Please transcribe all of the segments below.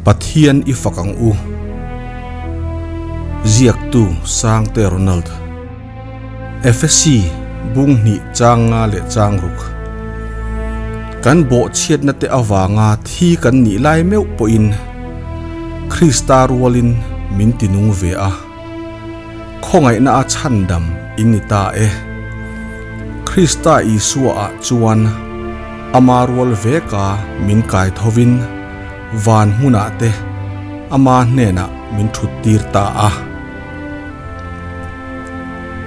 Pathian i fak ang u. Ziaktu Sangte Ronald. Efesi bung hnih chang nga leh chang ruk. Kan bawhchhiatna te avanga thi kan nih lai meuh pawhin Krista rualin min tinung ve a. Khawngaihna a chhandam in ni ta e. Krista Isua ah chuan ama rual veka min kai thovin van hmunah te ama hnenah min thut tir ta a.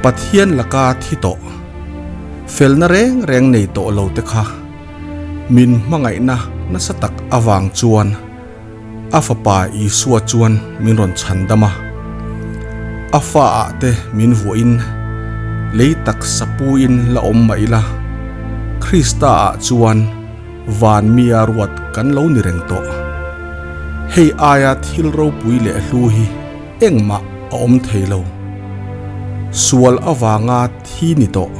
Pathian laka thi tawh, felna reng reng nei tawh lo te kha min hmangaihna nasa tak avang chuan a Fapa Isua chuan min rawn chhandam a. A fa ah te min vuahin lei taksa puin la awm mah ila, Krista ah chuan Van mia ruat kan lo ni reng tawh. Hei aia thil ropui leh hlu hi engmah a awm thei lo. Sual avanga thi ni tawh,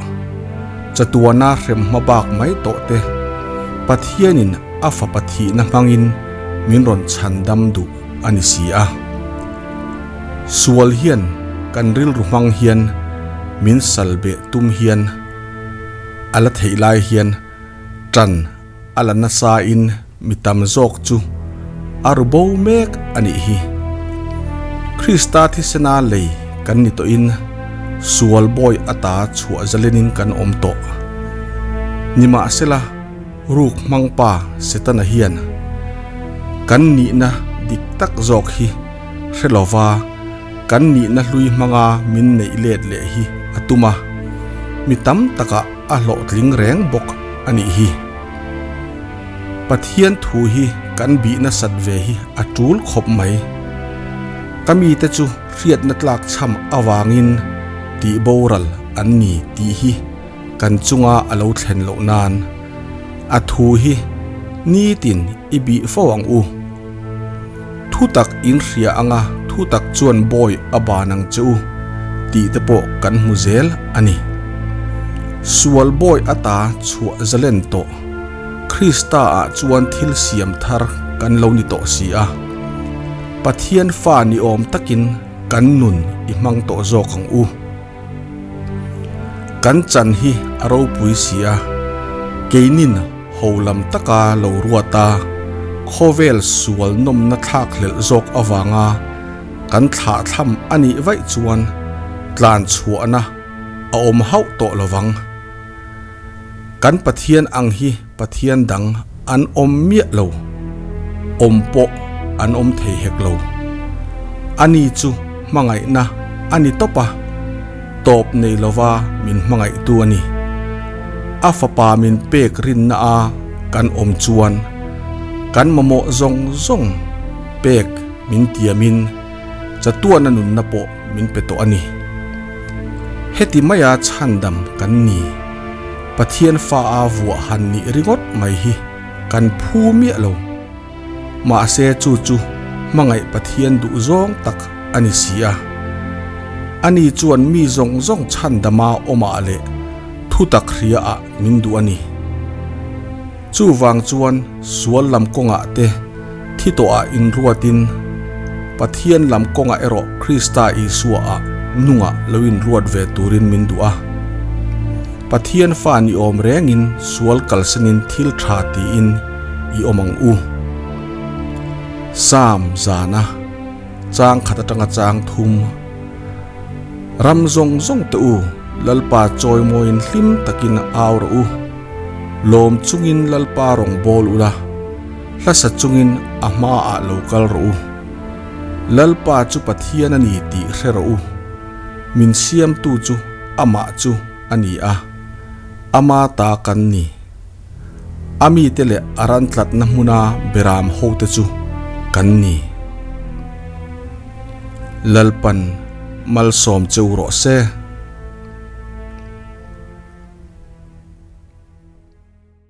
chatuana hrem hma bak mai tawh te Pathianin a fapa thihna hmangin min rawn chhandam duh a ni si a. Sual hian kan rilru hmang hian min salbeh tum hian a la theih lai hian Ṭan a la nasa in mi tam zawk chu a ru bo mek a nih hi. Krista thisena lei kan ni tawhin sual bawi ata chhuah zalenin kan awm tawh. Nimahsela ruk hmang pa Setana hian kan nihna dik tak zawk hi hre lova kan nihna hlui hmanga min neih let leh hi a tum a, mi tam takah a hlawhtling reng bawk a nih hi. Pathian thu hi kan bih nasat ve hi a tul khawp mai. Ka mite chu hriatna tlak chham avangin tih boral an ni tih hi kan chunga a lo thlen loh nan a thu hi nitin i bih fo ang u. Thutak in hria anga thutak chuan bawi a ban ang che u tih te pawh kan hmu zel a ni. Sual bawi ata chhuah zalen tawh Krista ah chuan thil siam thar kan lo ni tawh si a. Pathian fa ni awm takin kan nun i hmang tawh zawk ang u. Kan chan hi a ropui si a, keinin ho lam taka lo ruat a, khawvel sual nawmna thlak hlelh zawk avanga kan thlahthlam a nih vaih chuan tlan chhuahna a awm hauh tawh lovang. Kan Pathian ang hi Pathian dang an awm miah lo, awm pawh an awm thei hek lo. Ani chu hmangaihna a ni tawp a, tawp nei lova min hmangaihtu a ni. A fapa min pek rinna a kan awm chuan kan mamawh zawng zawng pek min tiamin chatuana nunna pawh min pe tawh a ni. Heti maia chhandam kan ni. Pathian fa a vuah han nih ringawt mai hi kan phu miah lo. Mahse chu chu hmangaih Pathian duh zawng tak a ni si a. Ani chuan mi zawng zawng chhandama awmah leh thutak hria ah min duh a ni. Chuvang chuan sual lam kawngah te thi tawhah inruatin Pathian lam kawngah erawh Krista Isua ah nungah lo inruat ve turin min duh a. Pathian fa ni awm rengin sual kalsanin thil tha tiin i awm ang u. Psalm zana chang khat atanga chang thum Ram zawng zawng te u Lalpa chawimawiin hlim takin au rawh u. Lawm chungin Lalpa rawn bawl ula. Hlasa chungin a hmaah lo kal rawh u. Lalpa chu Pathian a ni tih hre rawh u. Min siamtu chu amah chu a ni a, ama ta kan ni. A mite leh a ran tlatna hmuna beram hote chu kan ni. Lalpan malsawm cheu rawh se.